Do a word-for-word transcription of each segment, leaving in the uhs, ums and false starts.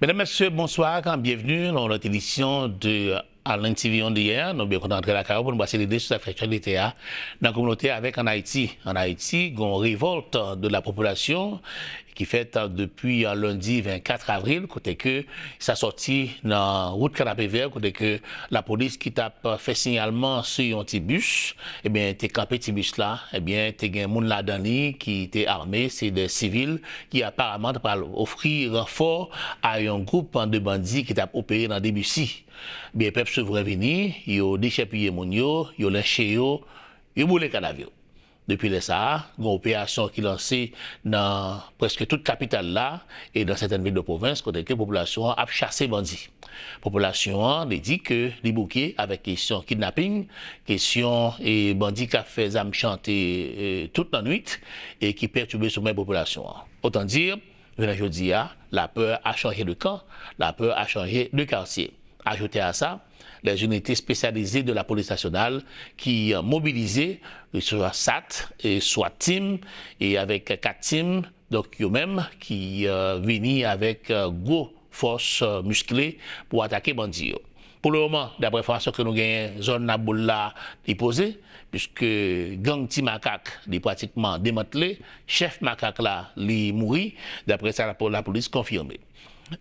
Medam, mesye, bonswa, byenveni nan yon lòt edisyon de Allen T V on the Air. Nou byen kontan antre lakay ou pou nou pase lide sou sa k fè aktyalite a nan kominote avèk ann Ayiti. Ann Ayiti, gen yon revòlt de la popilasyon ki fèt depi lendi vennkat avril, kote ke sa sòti nan wout Kanapevè, kote ke lapolis ki t ap fè siyalman sou yon ti bis, ebyen, te kanpe ti bis la, ebyen, te gen moun ladan li ki te ame, se de sivil ki aparaman t ap pral ofri ranfò a yon gwoup de bandi ki t ap opere nan Debisi. Byen, pèp souvren vini, yo dechèpiye moun yo, yo lenche yo, yo boule kadav yo. Depi lè sa a, gen operasyon ki lanse nan prèske tout kapital la e nan sètèn vil de pwovens, kote ke popilasyon an ap chase bandi. Popilasyon an, li di ke li bouke avèk kesyon kidnaping, kesyon, e, bandi k ap fè zam chante, e, tout lannwit e ki pètibe somèy popilasyon an. Otan di, jounen jodi a, la peur a changé de camp, la peur a changé de quartier. Ajoute à ça, les unités spécialisées de la police nationale ki, euh, mobilize, ke se swa sat, e SWAT team, e avèk kat team, donk yo menm ki, euh, vini avèk, euh, gwo fòs, euh, miskle pou atake bandi yo. Pou le moman, daprè enfòmasyon ke nou genyen, zòn Naboul la, li poze, piske gang Ti Makak, li pratikman demantle, chèf makak la, li mouri, daprè sa lapo-, lapolis konfime.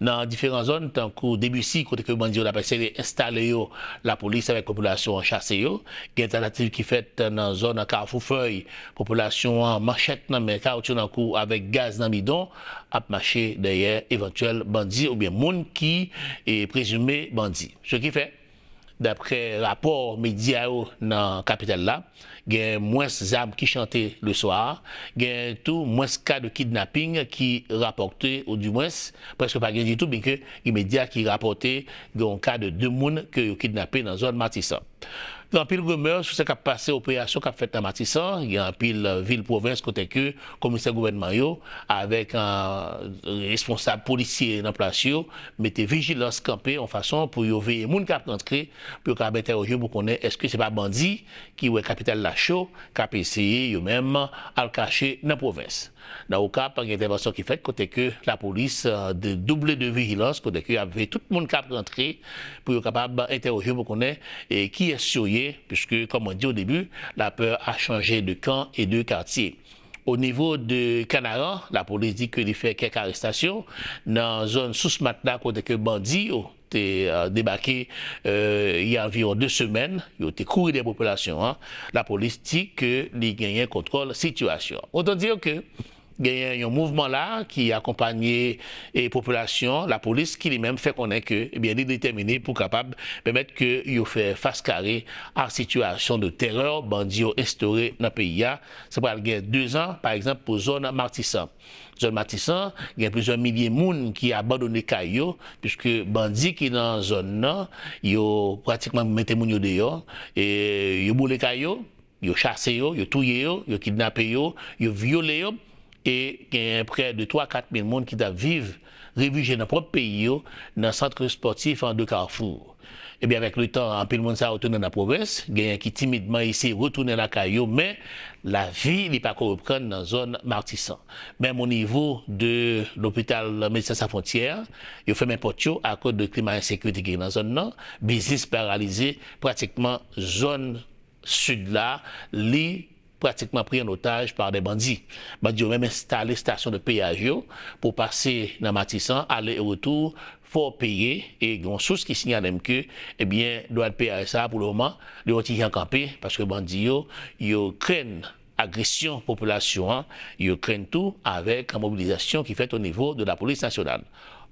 Nan diferan zòn, tankou Debisi, kote ke bandi yo t ap eseye enstale yo, lapolis avèk popilasyon an chase yo. Gen tantativ ki fèt nan zòn Kafou Fèy, popilasyon an manchèt nan men, kawotchou nan kou avèk gaz nan bidon, ap mache dèyè evantyèl bandi oubyen moun ki, e, prezime bandi. Se ki fè, daprè rapò medya yo nan kapital la, gen mwens zam ki chante le swa, gen tou mwens ka de kidnaping ki rapòte, ou di mwens, prèske pa gen ditou, byenke gen medya ki rapòte gen yon ka de de moun ke yo kidnape nan zòn Matisan. Gen anpil rimè sou sa k ap pase, operasyon k ap fèt nan Matisan, gen anpil, euh, vil pwovens kote ke komisè gouvènman yo, avèk, euh, responsab polisye nan plas yo, mete vijilans kanpe yon fason pou yo veye moun k ap rantre, pou yo kapab entèwoje pou konnen èske se pa bandi ki wè kapital la cho, k ap eseye yo menm al kache nan pwovens. Nan Okap, gen entèvansyon ki fèt kote ke lapolis, euh, de, double de vijilans, kote ke y ap veye tout moun k ap rantre pou yo kapab entèwoje pou konnen, e, kiyès yo ye, puiske, kòm mwen di o debi, la peur a changé de camp et de quartier. O nivo de Kanaran, lapolis di ke li fè kèk arestasyon nan zòn Sous Matla kote ke bandi yo te, euh, debake, euh, il y a environ de semèn, yo te kouri dèyè popilasyon an. Lapolis di ke li genyen kontwòl sitiyasyon an. Otan di ke genyen yon mouvman la ki akonpanye, e, popilasyon, lapolis ki li menm fè konnen ke, ebyen, li detèmine pou kapab pèmèt ke yo fè fas kare a sitiyasyon de terè bandi yo enstore nan peyi a. Sa pral gen de zan, pa egzanp, pou zòn Matisan. Zòn Matisan, gen plizyè milye moun ki abandone kay yo, piske bandi ki nan zòn nan, yo pratikman mete moun yo deyò, e yo boule kay yo, yo chase yo, yo touye yo, yo kidnape yo, yo vyole yo, e gen prè de twa kat mil moun ki t ap viv, refijye nan pwòp peyi yo, nan sant espòtif an de Kafou. Ebyen, avèk letan, anpil moun sa yo tounen nan pwovens, genyen ki timidman eseye retounen lakay yo, men lavi li pako reprann nan zòn Matisan. Menm o nivo de lopital Medsen San Fwontyè, yo fèmen pòt yo akoz de klima ensekirite ki gen nan zòn nan, biznis paralize, pratikman zòn sid la, li pratikman pri an otaj pa de bandi. Bandi yo menm enstale estasyon de peyaj yo pou pase nan Matisan, ale e retou, fò w peye, e gen yon sous ki siyale m ke, ebyen, dwa de peyaj sa a, pou le moman, li yon ti jan kanpe, paske bandi yo, yo krenn agresyon popilasyon an, yo krenn tou avèk mobilizasyon ki fèt o nivo de lapolis nasyonal.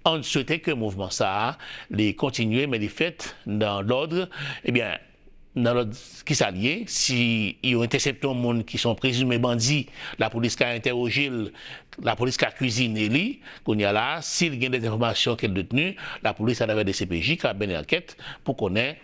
Ann swete ke mouvman sa a, li kontinye, men li fèt nan lòd, ebyen, nan lòd ki sa l ye, si yo entèsepte yon moun ki se yon prezime bandi, lapolis ka entèwoje l, lapolis ka kwizine li, kounye a la, si l gen de enfòmasyon ke l detni, lapolis atravè D C P J ka mennen ankèt pou konnen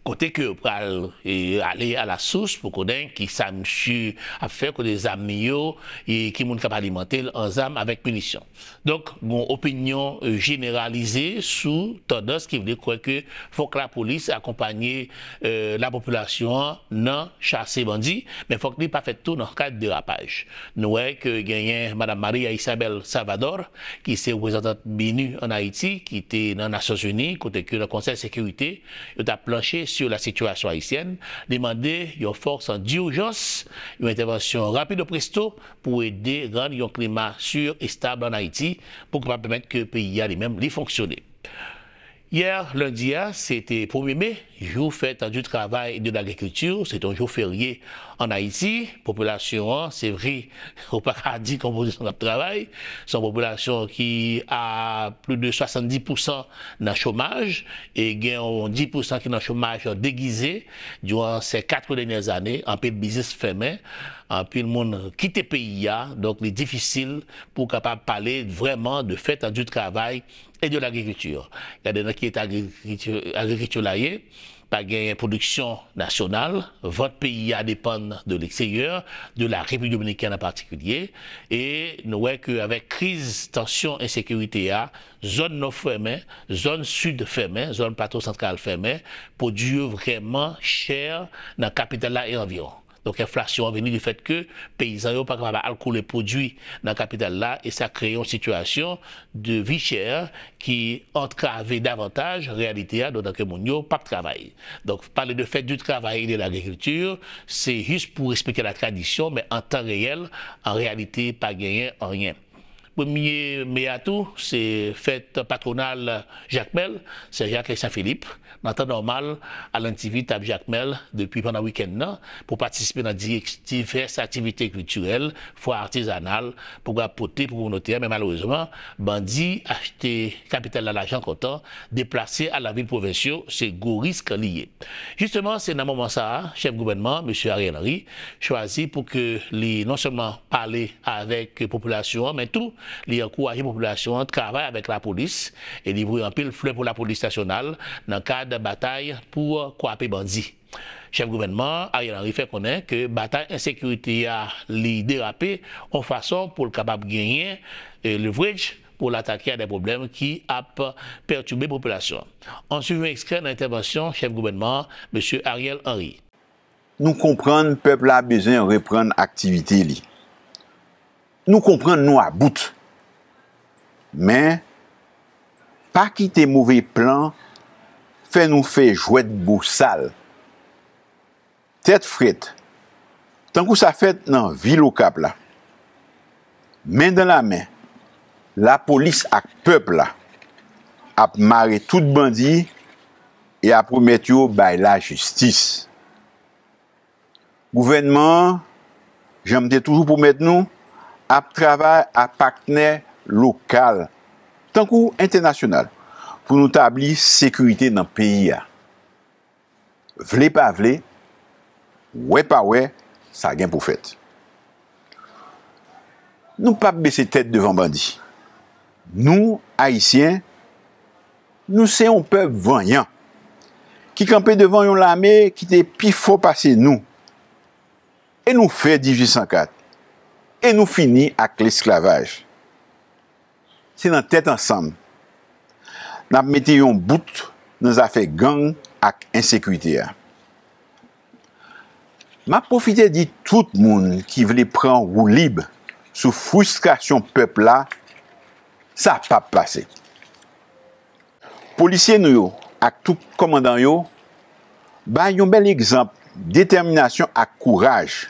kote ke yo pral e, ale alasous pou konnen ki sa misye ap fè, kote zam li yo, e ki moun k ap alimante l an zam avèk minisyon. Donk, gen yon opinyon e, jeneralize sou tandans ki vle kwè ke fòk lapolis akonpanye e, lapopilasyon an nan chase bandi, men fòk li pa fèt tou nan kad derapaj. Nou wè ke genyen Madam Maria Isabel Salvador, ki se reprezantant BINUH ann Ayiti, ki te nan Nasyonzini, kote ke nan Konsèy Sekirite, yo t ap planche sur la situation haïtienne, li mande yon fòs an dijans, yon entèvansyon rapido presto pou ede rann yon klima si e estab ann Ayiti, pou kapab pèmèt ke peyi a li menm li fonksyone. Yè, lendi a, se te premye me, jou fèt du travay e de lagrikilti, se te yon jou ferye ann Ayiti. Popilasyon an, se vre, ou pa ka di ke yon popilasyon k ap travay, se yon popilasyon ki a plis de swasanndis pousan nan chomaj, e gen yon dis pousan ki nan chomaj degize. Diwan se kat dènyè zane, anpil biznis fèmen, anpil moun kite peyi a, donk li difisil pou w kapab pale vrèman de fèt du travay e de lagrikilti. Gade nan ki eta agrikilti, agrikilti la ye, pa genyen pwodiksyon nasyonal, vant peyi a depann de leksteryè, de la Repiblik Dominikèn an patikilye, e nou wè ke avèk kriz, tansyon, ensekirite a, zòn nò fèmen, zòn sid fèmen, zòn plato santral fèmen, pwodui yo vrèman chè nan kapital la e anviwon. Donk, enflasyon an vini du fait ke peyizan yo pa kapab al koule pwodui nan kapital la, e sa kreye yon sitiyasyon de vi chè ki antrave davantaj reyalite a, dotan ke moun yo p ap travay. Donk, pale de fèt du travay e de lagrikilti, se jis pou respekte la tradisyon, men an tan reyèl, an reyalite, pa genyen anyen. Premye me a tou, se fèt patwonal Jakmèl, Sen Jak e Sen Filip. Nan tan nòmal, Alan TV t ap Jakmèl depi pandan wikenn nan pou patisipe nan di-, divès aktivite kiltirèl, fwa atizanal, pou kapab pote pou kominote a, men malerezman, bandi achte kapital la lajan kontan, deplase al lavil pwovens yo, se gwo risk li ye. Jisteman, se nan moman sa a, chèf gouvènman an, mesye Ariel Henry, chwazi pou ke li non sèlman pale avèk popilasyon an, men tou li ankouraje popilasyon an travay avèk lapolis e li voye anpil flè pou lapolis nasyonal nan kad batay pou kwape bandi. Chèf gouvènman an, Ariel Henry, fè konnen ke batay ensekirite a li derape yon fason pou l kapab genyen e, leverage pou l atake a de pwoblèm ki ap pètibe popilasyon an. Ann swiv yon ekstrè nan entèvansyon chèf gouvènman an, mesye Ariel Henry. Nou konprann pèp la bezwen reprann aktivite li. Nou konprann nou about. Men, pa kite move plan fè nou fè jwèt bosal. Tèt frèt, tankou sa fèt nan vil Okap la. Men dan la men, lapolis ak pèp la ap mare tout bandi e ap remèt yo bay lajistis. Gouvènman an, jan m te toujou pwomèt nou, ap travay ak patnè lokal, tankou entènasyonal, pou nou tabli sekirite nan peyi a. Vle pa vle, wè pa wè, sa gen pou fèt. Nou p ap bese tèt devan bandi. Nou, Ayisyen, nou se yon pèp vanyan ki kanpe devan yon lame ki te pi fò pase nou. E nou fè dizuit san kat. E nou fini ak lesklavaj. Se nan tèt ansanm n ap mete yon bout nan zafè gang ak ensekirite a. M ap pwofite di tout moun ki vle pran woulib sou fristrasyon pèp la, sa p ap pase. Polisye nou yo ak tout kòmandan yo bay yon bèl egzanp detèminasyon ak kouraj.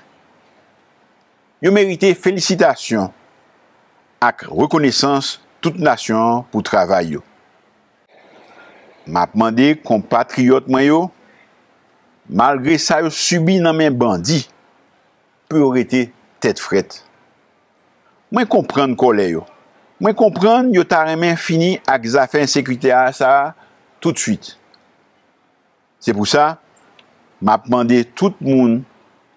Yo merite felisitasyon ak rekonesans tout nasyon an pou travay yo. M ap mande konpatriyòt mwen yo, malgre sa yo sibi nan men bandi, pou yo rete tèt frèt. Mwen konprann kòlè yo. Mwen konprann yo ta renmen fini ak zafè ensekirite a sa a toutswit. Se pou sa, m ap mande tout moun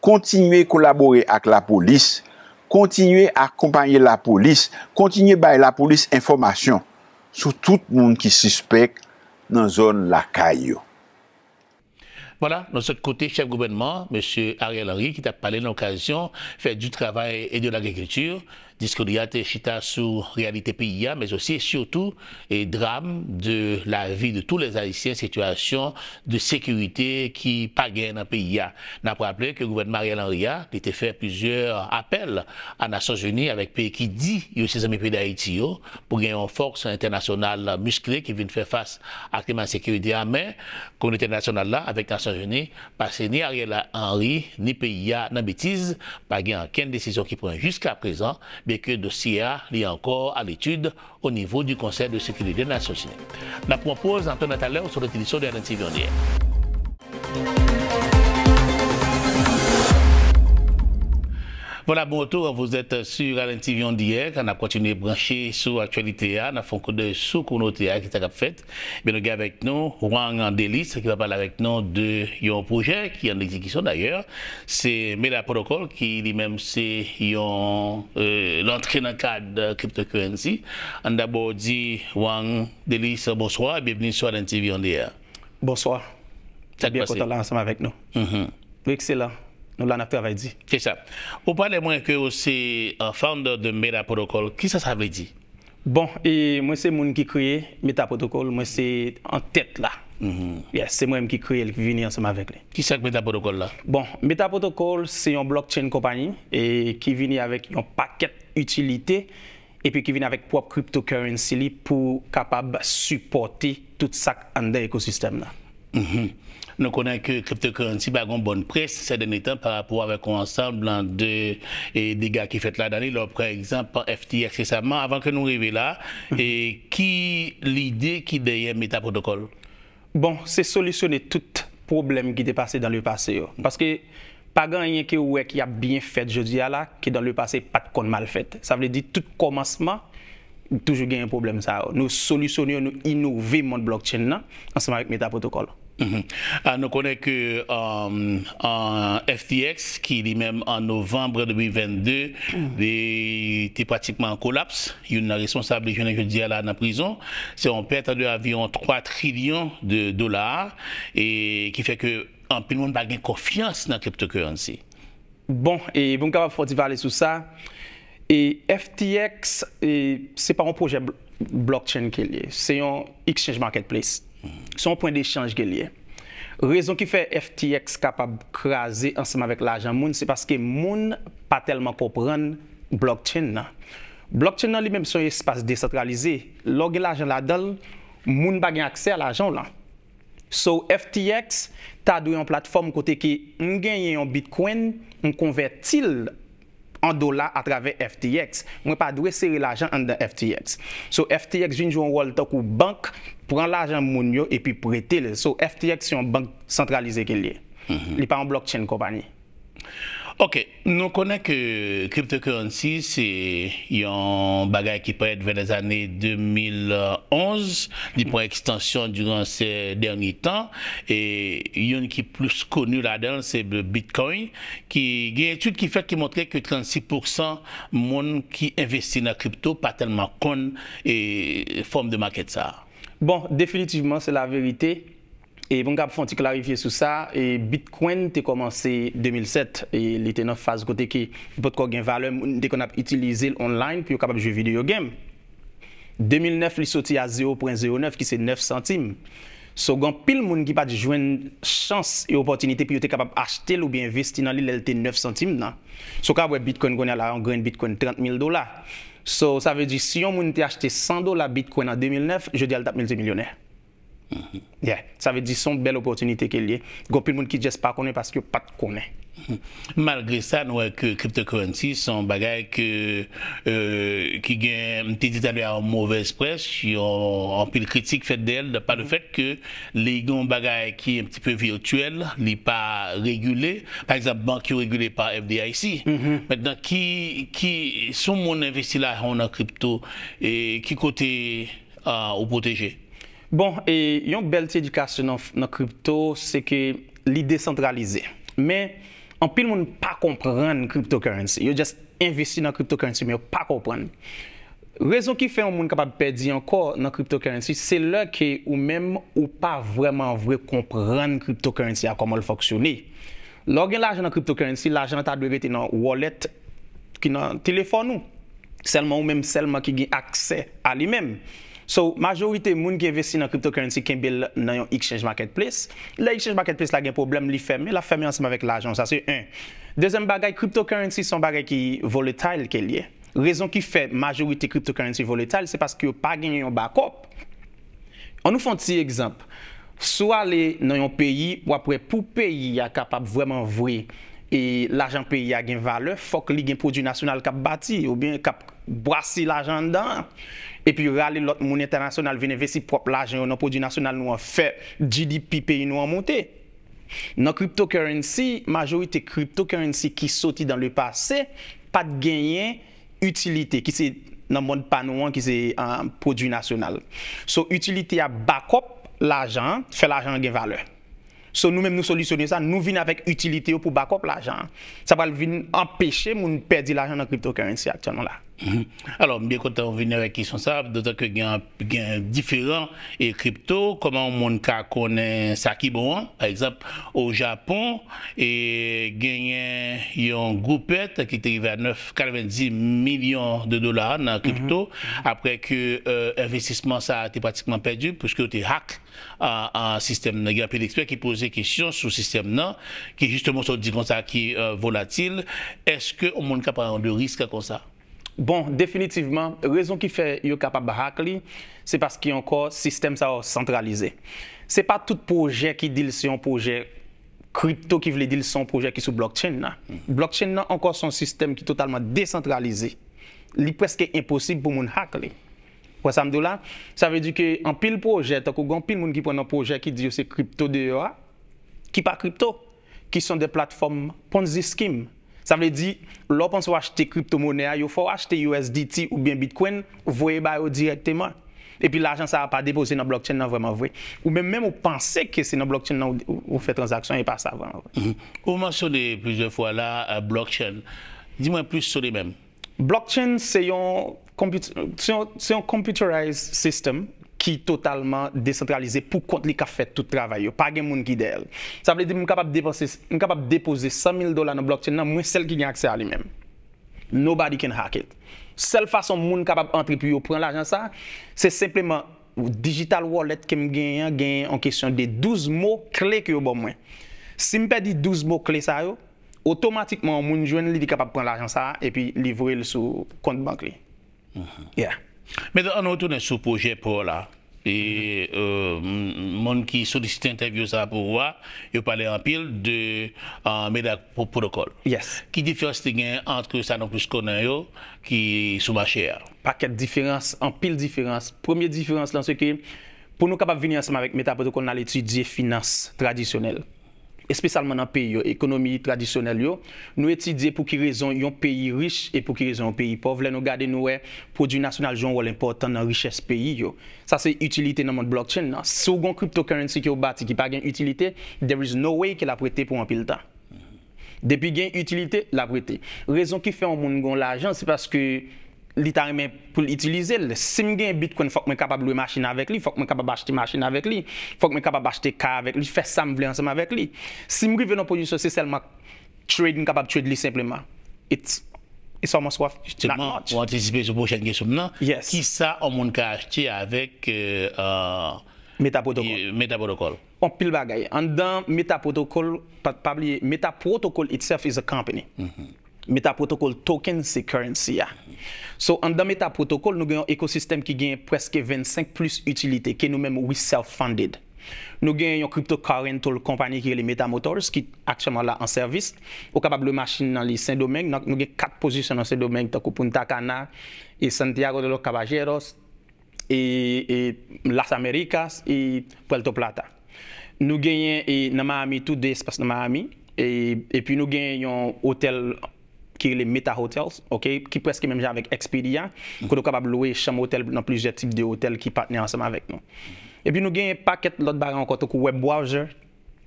kontinye kolabore ak lapolis, kontinye akonpaye lapolis, kontinye bay lapolis enfòmasyon sou tout moun ki sispèk nan zòn lakay yo. Vwala, nou sot koute chèf gouvènman, mesye Ariel Henry, ki t ap pale nan okazyon Fête du travail et de l'agriculture. Diskou li a te chita sou reyalite peyi a, men osi e sitou e dram de lavi de tous les Haïtiens, sitiyasyon de sekirite ki pa genyen nan peyi a. N ap raple ke gouvènman Ariel Henry a, li te fè plizyè apèl a Nasyonzini avèk peyi ki di yo se zanmi peyi Dayiti yo, pou gen yon fòs entènasyonal miskle ki vin fè fas ak klima ensekirite a, men kominote entènasyonal la avèk Nasyonzini pase ni Ariel Henry, ni peyi a nan betiz, pa gen okenn desizyon ki pran jiskaprezan, byenke dosye a li ankò a letid o nivo di Konsèy de Sekirite Nasyonzini. N ap pran poz, n ap tounen talè sou lòt edisyon de L N T V On Air. Voilà, bon retour, vous êtes sur L N T V On Direct. N ap kontinye branche sou aktyalite a, n ap fè yon kout dèy sou kominote a, ki sa k ap fèt. Ebyen, nou gen avèk nou Wang Delis, ki va pale avèk nou de yon pwojè ki an egzekisyon dayè. Se Meta Protocol, ki li menm se yon, euh, lantre nan kad cryptocurrency. Ann dabò di Wang Delis, bonswa, byenveni sou L N T V On Air. Bonswa. Sa k pase? Byen kontan la ansanm avèk nou. Mhm. Nou ekselan. Nou la, n ap travay di. Se sa. Ou pale mwen ke ou se, euh, founder de Meta Protocol. Kisa sa vle di? Bon, e mwen se moun ki kreye Meta Protocol, mwen se an tèt la. Mhm. Yes, se mwen menm ki kreye l, ki vini ansanm avèk li. Kisa k Meta Protocol la? Bon, Meta Protocol se yon blockchain konpayi e ki vini avèk yon pakèt itilite epi ki vin avèk pwòp cryptocurrency li pou kapab sipòte tout sa k anndan ekosistèm nan. Mhm. Nou konnen ke cryptocurrency pa gen yon bòn près sè dènye tan pa rapò avèk yon ansanm de, e, dega ki fèt ladan li. Lè w pran egzanp F T X resaman, avan ke nou rive la, e, ki lide ki dèyè Meta Protocol? Bon, se solisyone tout pwoblèm ki te pase dans le passé yo. Paske pa gen anyen ke ou wè ki ap byen fèt jodi a la, ke dans le passé pa t konn mal fèt. Sa vle di tout kòmansman, toujou genyen pwoblèm sa yo. Nou solisyone yo, nou inove mond blockchain nan, ansanm avèk Meta Protocol. Mhm. Ah, nou konnen ke, um, an F T X, ki li menm an novanm de mil vennde, li te pratikman an kolaps. Youn nan responsab li jounen jodi a la nan prizon. Se yon pèt de anviwon twa trilyon de dola, e ki fè ke anpil moun pa gen konfyans nan cryptocurrency. Bon, e pou m kapab fè yon ti pale sou sa, e F T X, e, se pa yon pwojè bl-, blockchain ke l ye, se yon exchange marketplace. Se yon pwen dechanj ke l ye. Rezon ki fè F T X kapab kraze ansanm avèk lajan moun, se paske moun pa tèlman konprann blockchain nan. Blockchain nan li menm se yon espas desantralize. Lè w gen lajan ladan l, moun pa gen aksè a lajan w lan. So, F T X ta dwe yon platfòm kote ke m genyen yon Bitcoin, m konvèti l an dola atravè F T X. Mwen pa dwe sere lajan anndan F T X. So, F T X vin jwe yon wòl tankou bank, pran lajan moun yo epi prete l. So, F T X se yon bank santralize ke l ye. Mhm. Li pa yon blockchain konpayi. Ok, nou konnen ke cryptocurrency se yon bagay ki parèt vè lèzane de mil onz, li pran ekstansyon diran sè dènye tan, e youn ki plis koni ladan l se Bitcoin, ki gen etid ki fèt ki montre ke trannsis pousan moun ki envesti nan kripto pa tèlman konn e fòm de market sa a. Bon, definitivman, se laverite. E pou m kapab fè yon ti klarifye sou sa, e Bitcoin te kòmanse de mil sèt, e li te nan faz kote ke li potko gen valè, moun te konn ap itilize l online pou yo kapab jwe video game. De mil nèf, li soti a zewo pwen zewo nèf, ki se nèf santim. So, gen anpil moun ki pa t jwenn chans e opòtinite pou yo te kapab achte l oubyen envesti nan li lè l te nèf santim nan. So, w ka wè Bitcoin kounye a la, yon grenn Bitcoin trant mil dola. So, sa vle di, si yon moun te achte san dola Bitcoin an de mil nèf, jodi a l t ap miltimilyonè. Mhm. Yeah. Sa vle di se yon bèl opòtinite ke l ye. Gen anpil moun ki just pa konnen paske yo pa t konnen. Mhm. Malgre sa, nou wè ke cryptocurrency se yon bagay ke, euh, ki gen, m te di talè a, yon movèz près, yon anpil kritik fèt dèyè l, pa le fèt ke li gen yon bagay ki un petit peu virtuel, li pa regile. Pa egzanp, bank yo regile pa F D I C. Mhm. Mentnan, ki, ki, si yon moun envesti lajan w nan kripto, e ki kote, ah, ou pwoteje? Bon, e yon bèl ti edikasyon nan, nan kripto, se ke li desantralize. Men, anpil moun pa konprann cryptocurrency. Yo just envesti nan cryptocurrency, men yo pa konprann. Rezon ki fè yon moun kapab pèdi ankò nan cryptocurrency, se lè ke ou menm ou pa vrèman vre konprann cryptocurrency a, kòman l fonksyone. Lè w gen lajan nan cryptocurrency, lajan an ta dwe rete nan wallet ki nan telefòn ou. Sèlman ou menm sèlman ki gen aksè a li menm. So, majorite moun ki envesti nan cryptocurrency kenbe l nan yon exchange marketplace. Lè exchange marketplace la gen pwoblèm, li fèmen, l ap fèmen ansanm avèk lajan w. Sa se en. Dezyèm bagay, cryptocurrency se yon bagay ki volatile ke l ye. Rezon ki fè majorite cryptocurrency volatile, se paske yo pa genyen yon backup. An nou fè yon ti egzanp. Si w ale nan yon peyi, w ap wè pou peyi a kapab vrèman vre e lajan peyi a gen valè, fòk li gen pwodui nasyonal k ap bati oubyen k ap bwase lajan anndan an. Epi rale lòt moun entènasyonal vin envesti pwòp lajan yo nan pwodui nasyonal nou an, fè G D P peyi nou an monte. Nan cryptocurrency, majorite cryptocurrency ki soti dans le passé pa t genyen itilite, ki se nan mond pa nou an, ki se uh, pwodui nasyonal. So, itilite a backup lajan an, fè lajan an gen valè. So, nou menm nou solisyone sa, nou vin avèk itilite yo pou backup lajan an. Sa pral vin anpeche moun pèdi lajan nan cryptocurrency aktyèlman la. Alò, m byen kontan ou vini avèk kesyon sa, dotan ke gen gen diferan e kripto, kòman yon moun ka konnen sa ki bon an? Pa egzanp, o Japon, e genyen yon gwoup pèt ki te rive a nèf, katrevenndis milyon de dola nan kripto, apre ke envestisman sa a te pratikman pèdi, puiske yo te hack sistèm nan. Gen anpil ekspè ki poze kesyon sou sistèm nan, ki jisteman sa w di konsa ki volatil. Èske yon moun ka pran de risk konsa? Bon, definitivman, rezon ki fè yo kapab hack li, se paske ankò sistèm sa yo santralize. Se pa tout pwojè ki di l se yon pwojè kripto ki vle di l se yon pwojè ki sou blockchain nan. Blockchain nan ankò se yon sistèm ki totalman desantralize. Li prèske enposib pou moun hack li. Ou wè sa m di w la? Sa vle di ke anpil pwojè, tankou gen anpil moun ki pran nan pwojè ki di yo se kripto deyò a, ki pa kripto, ki se de platfòm Ponzi scheme. Sa vle di, lè w panse w achte kriptomonè a, yo fè w achte U S D T oubyen Bitcoin, voye ba yo dirèkteman. Epi lajan sa a pa depoze nan blockchain nan vrèman vre. Ou menm menm ou panse ke se nan blockchain nan ou, ou fè tranzaksyon, e pa sa vrèman vre. Ou mansyone plizyè fwa la blockchain. Di mwen plis sou li menm. Blockchain se yon se yon computerized system ki totalman desantralize pou kont li k ap fè tout travay yo. Pa gen moun ki dèyè l. Sa vle di m kapab depanse, m kapab depoze san mil dola nan blockchain nan, mwen sèl ki gen aksè a li menm. Nobody can hack it. Sèl fason moun kapab antre pou yo pran lajan sa, se senpleman digital wallet ke m genyen an, genyen yon kesyon de douz mo kle ke yo ban mwen. Si m pèdi douz mo kle sa yo, otomatikman yon moun jwenn li, li kapab pran lajan sa a epi li voye l sou kont bank li. Yeah. Mentnan, ann retounen sou pwojè pa w la. E euh, moun ki solisite entèvyou sa pou ou a, yo pale anpil de euh, Meta Protocol. Yes. Ki diferans li gen ant sa nou plis konnen yo ki sou mache a? Pakèt diferans, anpil diferans. Premye diferans lan se ke pou nou kapab vini ansanm avèk Meta Protocol, n al etidye finans tradisyonèl. Espesyalman nan peyi yo, ekonomi tradisyonèl yo, nou etidye pou ki rezon yon peyi rich e pou ki rezon yon peyi pòv. Lè nou gade, nou wè pwodui nasyonal jwe yon wòl enpòtan nan richès peyi yo. Sa se itilite nan mond blockchain nan. Si w gen yon cryptocurrency ke w bati ki pa gen itilite, there is no way ke l ap rete pou anpil tan. Depi gen itilite, l ap rete. Rezon ki fè yon moun gen yon lajan, se paske li ta renmen pou l itilize l. Si m gen bitcoin, fòk mwen kapab lwe machin avèk li, fòk mwen kapab achte machin avèk li, fòk mwen kapab achte kay avèk li, fè sa m vle ansanm avèk li. Si m rive nan pozisyon se sèlman trade, m kapab trade li senpleman. It's, it's almost worth not much. Ou antisipe sou pwochèn kesyon m nan. Yes. Kisa yon moun ka achte avèk euh, Meta Protocol? Meta Protocol. Anpil bagay. Anndan Meta Protocol, pa, pa bliye, Meta Protocol itself is a company. Meta Protocol token se currency a. So, anndan Meta Protocol, nou gen yon ekosistèm ki gen prèske vennsenk plis itilite ke nou menm, we self-funded. Nou gen yon crypto car rental company ki rele Meta Motors ki aktyèlman la an sèvis. Ou kapab lwe machin nan li Sendomeng. Nou gen kat pozisyon nan Sendomeng, tankou Punta Cana, e Santiago de los Caballeros, e, e Las Americas, e Puerto Plata. Nou genyen e nan Miami tou, de espas nan Miami. E, epi nou genyen yon otèl ki rele Meta Hotels, ok, ki prèske menm jan avèk Expedia, kote w kapab lwe chanm otèl nan plizyè tip de otèl ki patnè ansanm avèk nou. Epi nou genyen pakèt lòt bagay ankò, tankou web browser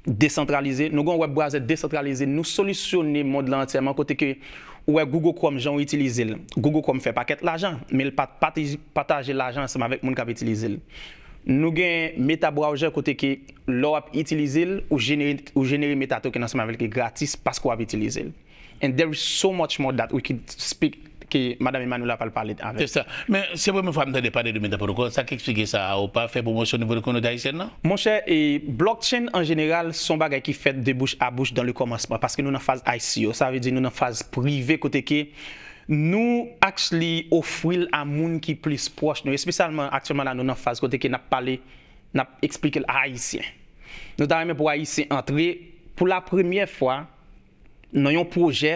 desantralize. Nou gen yon web browser desantralize, nou solisyone mond lan antyèman, kote ke Ou wè Google Chrome jan w itilize l. Google Chrome fè pakèt lajan, men l pa pataje, pataje lajan ansanm avèk moun k ap itilize l. Nou gen Meta Browser kote ke lè w ap itilize l, ou jenere, ou jenere Meta Token ansanm avèk li gratis paske w ap itilize l. And there is so much more that we could speak ke Madanm Emmanuela pral pale avèk. Se sa. Men se premye fwa m tande pale de Meta Protocol. Sa k eksplike sa? Ou pa fè pwomosyon nivo de kominote ayisyèn nan? Monchè, e blockchain an jeneral se yon bagay ki fèt de bouch a bouch dans le commencement, paske nou nan faz I C O, sa vle di nou nan faz prive kote ke nou actually ofri l a moun ki plis pwòch nou, espesyalman aktyèlman la nou nan faz kote ke n ap pale, n ap eksplike l a Ayisyen. Nou ta renmen pou Ayisyen antre pou la premyè fwa nan yon pwojè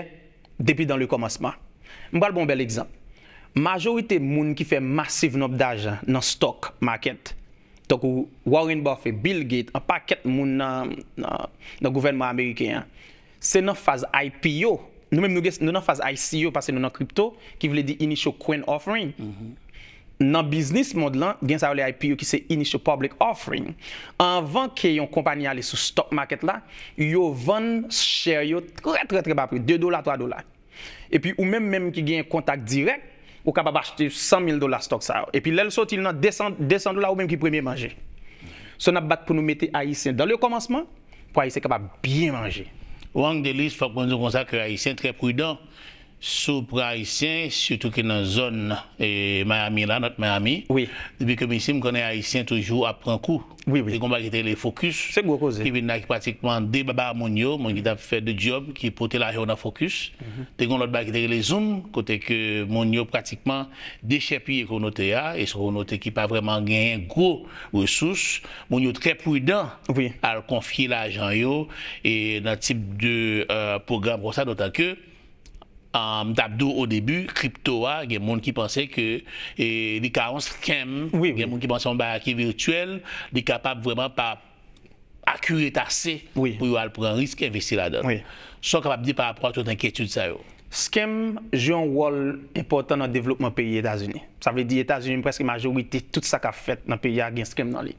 depi dans le commencement. M pral ba w yon bèl egzanp. Majorite moun ki fè masiv nonb dajan nan stock market, tankou Warren Buffett, Bill Gates, yon pakèt moun nan, nan, nan gouvènman ameriken an, se nan faz I P O. Nou menm nou gen, nou nan faz I C O paske nou nan crypto, ki vle di Initial Coin Offering. Nan biznis mond lan, gen sa yo rele I P O ki se Initial Public Offering. Anvan ke yon konpayi ale sou stock market la, yo vann share yo trè, trè, trè ba pri, de dola, twa dola. Epi ou menm, menm ki gen kontak dirèk, ou kapab achte san mil dola stock sa yo. Epi lè l soti, l nan de san, de san dola, ou menm ki premye manje. So n ap bat pou nou mete Ayisyen dans le commencement, pou Ayisyen kapab byen manje. Wang Delis, fòk mwen di w konsa ke Ayisyen trè pridan sou pran Ayisyen, sitou ki nan zòn, e, Miami la, North Miami. Wi. Depi ke m isi, m konnen Ayisyen toujou ap pran kou. Wi, wi. Se yon bagay ki te rele Focus. Se gwo koze. Ki vin la, ki pratikman debaba moun yo, moun ki t ap fè de djòb, ki pote lajan yo nan Focus. Te gen yon lòt bagay ki te rele Zoom, kote ke moun yo pratikman dechèpiye kominote a, e se yon kominote ki pa vrèman genyen gwo resous. Moun yo trè pridan al konfye lajan yo e nan tip de, e, pwogram konsa, dotan ke, e, m t ap di w o debi, kripto a, gen moun ki panse ke, e, li ka yon scam, gen moun ki panse yon bagay ki virtyèl, li kapab vrèman pa akirèt ase pou yo al pran risk envesti ladan l. Sa w kapab di pa rapò a tout enkyetid sa yo? Scam jwe yon wòl enpòtan nan devlopman peyi Etazini. Sa vle di Etazini, prèske majorite tout sa k ap fèt nan peyi a gen scam nan li.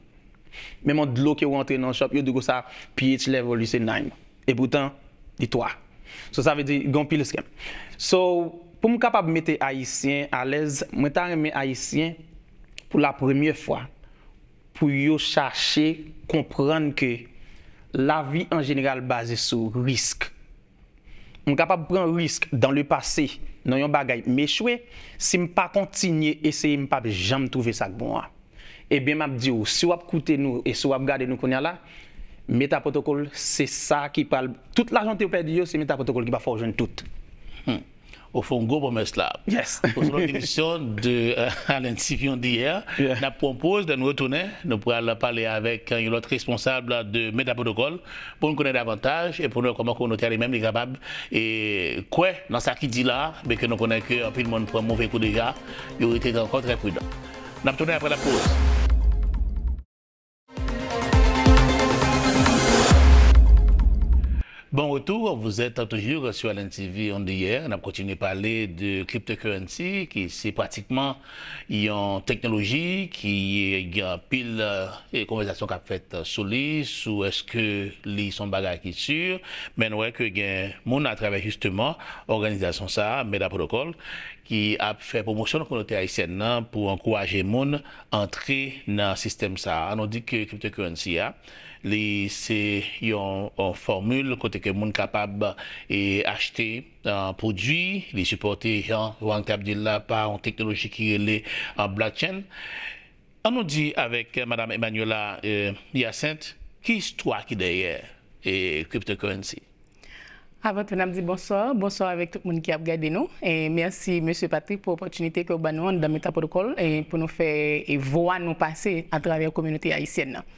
Menm yon dlo ke w antre nan shop, yo di w konsa pH level li se nine. Epoutan, li twa. So, sa vle di gen anpil scam. So, pou m kapab mete Ayisyen alèz, mwen ta renmen Ayisyen, pou la premyè fwa, pou yo chache konprann ke lavi an jeneral baze sou risk. M kapab pran risk dans le passé nan yon bagay, m echwe, si m pa kontinye eseye, m p ap janm twouve sa k bon an. Ebyen, m ap di w, si w ap koute nou e si w ap gade nou kounye a la, Meta Protocol, se sa ki pral, tout lajan w te pèdi yo, se Meta Protocol ki pral fè w jwenn tout. Ou fè yon gwo pwomès la. Yes. Pou se lòt emisyon de, e, Allen T V On The Air, n ap pran yon poz, lè nou retounen, nou pral pale avèk yon lòt responsab de Meta Protocol, pou n konnen davantaj e pou n wè kòman kominote a li menm li kapab, e, kwè nan sa ki di la, byenke nou konnen ke anpil moun pran move kou deja, yo rete ankò trè pridan. N ap tounen apre lapoz. Bon retour, vous êtes toujours sur Allen T V On The Air. N ap kontinye pale de cryptocurrency, ki se pratikman yon teknoloji ki gen anpil, e, konvèsasyon k ap fèt sou li, sou èske li se yon bagay ki si, men nou wè ke gen moun atravè jisteman òganizasyon sa a, Meta Protocol, ki ap fè pwomosyon nan kominote ayisyèn nan pou ankouraje moun antre nan sistèm sa a. Ann nou di ke cryptocurrency a, li se yon, yon fòmil kote ke moun kapab, e, achte, e, pwodui, li sipòte, jan Wang t ap di l la, pa yon teknoloji ki rele, e, blockchain. Ann nou di avèk Madanm Emmanuela, e, Hyacinthe, ki istwa ki dèyè, e, cryptocurrency? Avan tou, n ap di bonswa. Bonswa avèk tout moun ki ap gade nou. E mèsi, Mesye Patrick, pou opòtinite ke w ban nou anndan Meta Protocol, e pou nou fè, e, vwa nou pase atravè kominote ayisyèn nan.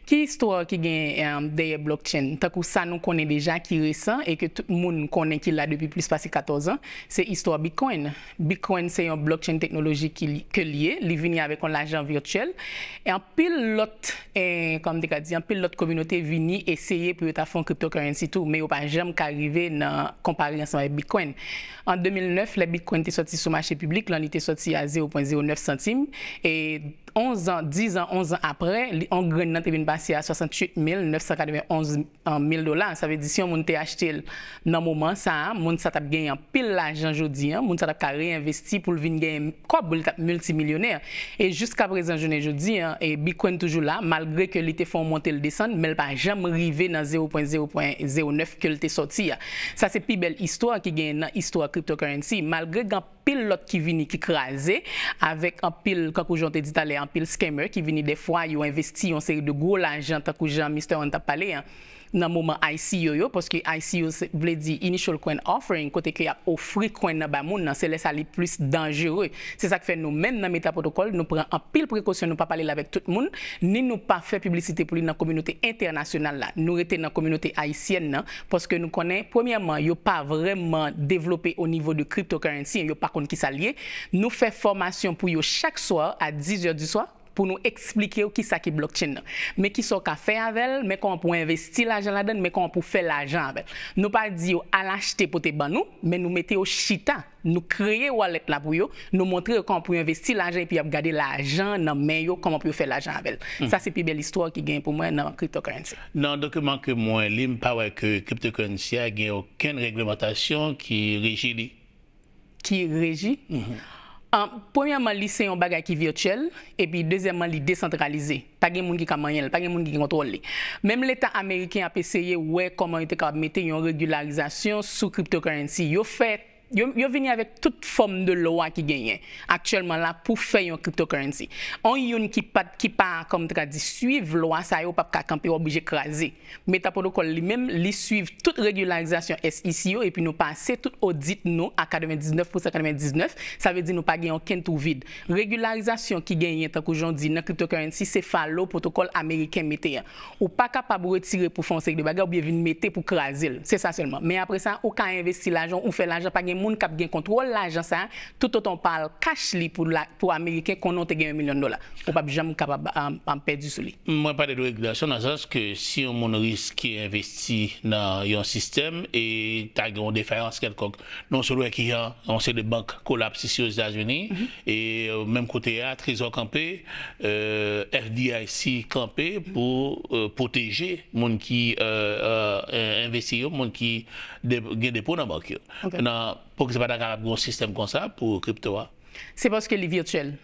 Ki istwa ki gen, e, dèyè blockchain? Tankou sa nou konnen deja, ki resan, e ke tout moun konnen ki la depi plis pase katòz an, se istwa Bitcoin. Bitcoin se yon blockchain teknoloji ki li, ke l ye. Li vini avèk yon lajan vityèl. E anpil lòt, e, kòman m te ka di, anpil lòt kominote vini eseye pou yo ta fè yon cryptocurrency tou, men yo pa janm ka rive nan konpare ansanm avèk Bitcoin. An de mil nèf, lè Bitcoin te sòti sou mache piblik lan, li te sòti a zewo pwen zewo nèf santim. E onz an, diz an, onz an apre, li, yon grenn nan te vin pase a swasanntuit mil nèf san katrevenn onz mil dola. Sa vle di si yon moun te achte l nan moman sa a, moun sa t ap genyen anpil lajan jodi a, moun sa t ap ka reenvesti pou l vin genyen kòb, li t ap miltimilyonè. E jiska prezan jounen jodi a, e Bitcoin toujou la, malgre ke li te fè yon monte l desann, men l pa janm rive nan zewo pwen zewo pwen zewo nèf ke l te sòti a. Sa se pi bèl istwa ki genyen nan istwa cryptocurrency, malgre gen anpil lòt ki vini ki kraze, avèk anpil, kankou jan w te di talè, anpil scammer ki vini dèfwa, yo envesti yon seri de gwo lajan, tankou jan Mister One t ap pale an, nan moman I C O yo, paske I C O se, vle di Initial Coin Offering, kote ke y ap ofri coin nan ba moun nan, se lè sa li plis danjere. Se sa k fè nou menm nan Meta Protocol, nou pran anpil prekosyon, nou pa pale l avèk tout moun, ni nou pa fè piblisite pou li nan kominote entènasyonal la. Nou rete nan kominote ayisyèn nan, paske nou konnen, premyèman, yo pa vrèman devlope o nivo de cryptocurrency, yo pa konn kisa l ye. Nou fè fòmasyon pou yo chak swa a diz è di swa, pou nou eksplike yo kisa ki blockchain nan. Men kisa w ka fè avè l, men kòman pou w envesti lajan ladan l, men kòman pou w fè lajan avè l. Nou pa di yo al achte pote ban nou, men nou mete yo chita, nou kreye wallet la pou yo, nou montre yo kòman pou yo envesti lajan epi y ap gade lajan nan men yo, kòman pou yo fè lajan avè l. Sa se pi bèl istwa ki genyen pou mwen nan cryptocurrency. Nan dokiman ke mwen li, m pa wè ke cryptocurrency a gen okenn reglemantasyon ki reji li. Ki reji. An, premyèman, li se yon bagay ki vityèl, epi dezyèmman, li desantralize. Pa gen moun ki ka manyen l, pa gen moun ki gen kontwòl li. Menm Leta ameriken ap eseye wè kòman yo te kapab mete yon regilarizasyon sou cryptocurrency. Yo fè, yo, yo vini avèk tout fòm de lwa ki genyen. Aktyèlman la, pou fè yon cryptocurrency. On youn ki pa, ki pa, kòm ta ka di, swiv lwa sa yo, p ap ka kanpe, w oblije kraze. Meta Protocol li menm, li swiv tout regilarizasyon S E C yo, epi nou pase tout odit nou a katrevendiznèf pou san katrevendiznèf, sa vle di nou pa gen okenn twou vid. Regilarizasyon ki genyen, tankou jan w di, nan cryptocurrency, se Follow Protocol ameriken mete a. Ou pa kapab retire pou fè yon seri de bagay, oubyen vin mete pou kraze l. Se sa sèlman. Men apre sa, ou ka envesti lajan, ou fè lajan, pa gen moun k ap gen kontwòl lajan sa, toutotan w pa al kach li pou la, pou ameriken konnen w te gen yon milyon dola. Ou p ap janm kapab, um, um, pèdi sou li. Mwen pale de regilasyon nan sans ke si yon moun riske envesti nan yon sistèm e ta gen yon defayans kèlkonk, nou sot wè ki jan yon seri de bank kolaps isi Ozetazini, e, euh, menm kote a, Trezò kanpe, euh, F D I C kanpe pou, euh, pwoteje moun ki, euh, euh, envesti yo, moun ki de-, gen depo nan bank yo. Ok. Nan, poukisa pa ta kapab gen yon sistèm konsa pou kripto a? Se paske li vityèl.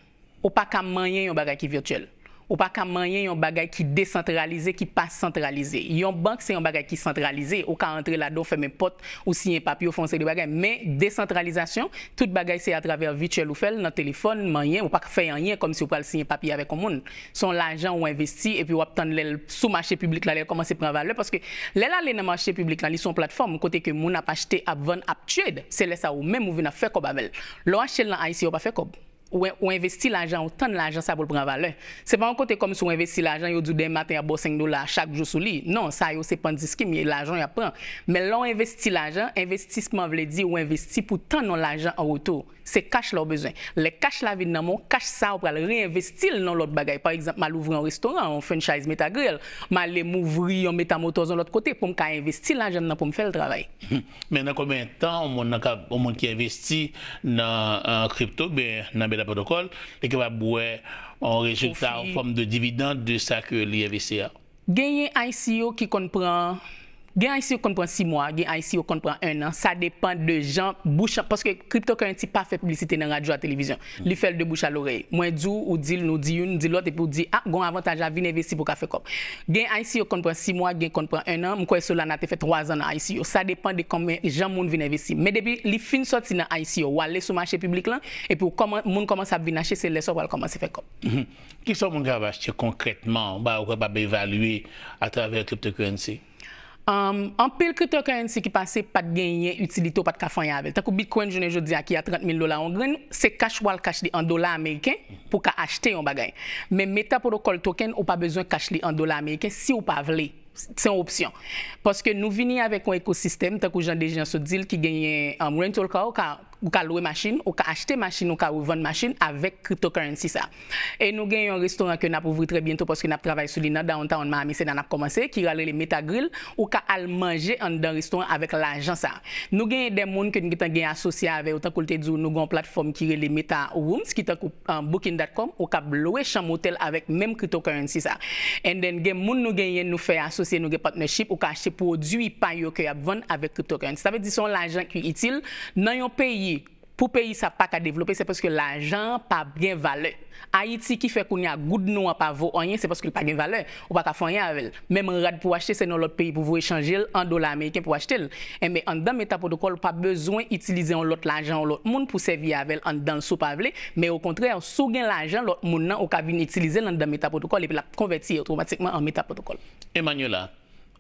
Ou pa ka manyen yon bagay ki vityèl. Ou pa ka manyen yon bagay ki desantralize, ki pa santralize. Yon bank se yon bagay ki santralize. Ou ka antre ladan, ou fèmen pòt, ou siyen papye, ou fè yon seri de bagay. Men desantralizasyon, tout bagay se atravè vityèl ou fè l nan telefòn, manyen, ou pa ka fè anyen kòmsi ou pral siyen papye avèk yon moun. Se yon lajan ou envesti, epi w ap tann lè l sou mache piblik la, lè l kòmanse pran valè. Paske lè l ale nan mache piblik la, li se yon platfòm kote ke moun ap achte, ap vann, ap trade. Se lè sa ou menm ou vin ap fè kòb avè l. Lè w achte l nan I C O, ou pa fè kòb. Ou en-, ou envesti lajan, ou tann lajan sa pou l pran valè. Se pa yon kote kòmsi ou envesti lajan, yo di w demen maten y ap ba w senk dola chak jou sou li. Non, sa yo se pandiskim, ye lajan y ap pran. Men lè w envesti lajan, envestisman vle di ou envesti pou tann yon lajan an retou. Se kach la w bezwen. Lè kach la vin nan men w, kach sa ou pral reenvesti l nan lòt bagay. Pa egzanp, m al ouvri yon restoran, yon franchise Meta Grill, m ale m ouvri yon Meta Motors yon lòt kote pou m ka envesti lajan m nan pou m fè l travay. Men nan konbyen tan yon moun nan ka, yon moun ki envesti nan, euh, kripto, ben, nan Meta Protocol, li kapab wè yon rezilta, yon fòm de dividend de sa ke li envesti a? Genyen I C O ki konn pran, gen I C O ki konn pran sis mwa, gen I C O ki konn pran en an. Sa depann de jan bouch, paske cryptocurrency pa fè piblisite nan radyo a, televizyon. Li fè l de bouch a lorèy. Mwen di w, ou di l, nou di youn, nou di lòt, epi w di, a, gon avantaj la, vin envesti pou w ka fè kòb. Gen I C O konn pran sis mwa, gen konn pran en an. M kwè Solana te fè twa zan nan I C O. Sa depann de konbyen jan moun vin envesti. Men depi li fin sòti nan I C O, w ale sou mache piblik lan, epi w kòman-, moun kòmanse ap vin achte, se lè sa w pral kòmanse fè kòb. Mhm. Kisa yon moun kapab achte konkrètman, ba ou kapab evalye atravè cryptocurrency? Um, anpil cryptocurrency ki pase pa t genyen itilite, ou pa t ka fè anyen avè l. Tankou Bitcoin jounen jodi a ki a trant mil dola yon grenn, se kach w al kach li an dola ameriken pou w ka achte yon bagay. Men Meta Protocol token, ou pa bezwen kach li an dola ameriken si w pa vle. Se yon opsyon. Paske nou vini avèk yon ekosistèm, tankou jan Dejean sot di l, ki genyen, um, rental car, ou ka Ou ka lwe machin, ou ka achte machin, ou ka revann machin avèk cryptocurrency sa. E nou gen yon restoran ke n ap ouvri trè byento paske n ap travay sou li nan Downtown Miami, se la n ap kòmanse, ki rele Meta Grill. Ou ka al manje anndan restoran avèk lajan sa. Nou genyen de moun ke n gentan gen asosye avè yo, tankou l te di w, nou gen yon platfòm ki rele Meta Rooms, ki tankou, uh, booking dot com, ou kab lwe chanm otèl avèk menm cryptocurrency sa. And then, gen moun nou genyen, nou fè asosye, nou gen partnership, ou ka achte pwodui pa yo ke y ap vann avèk cryptocurrency. Sa vle di se yon lajan ki itil nan yon peyi. Pou peyi sa pa ka devlope, se paske lajan an pa gen valè. Ayiti ki fè kounye a goud nou an pa vo anyen, se paske l pa gen valè. Ou pa ka fè anyen avè l. Menm rad pou w achte, se nan lòt peyi pou voye chanje l an dola ameriken pou w achte l. Enben, anndan Meta Protocol, ou pa bezwen itilize yon lòt lajan yon lòt moun pou sèvi avè l anndan l si w pa vle. Men okontrè, si w gen lajan lòt moun nan, ou ka vin itilize l anndan Meta Protocol epi l ap konvèti otomatikman an Meta Protocol. Emmanuela,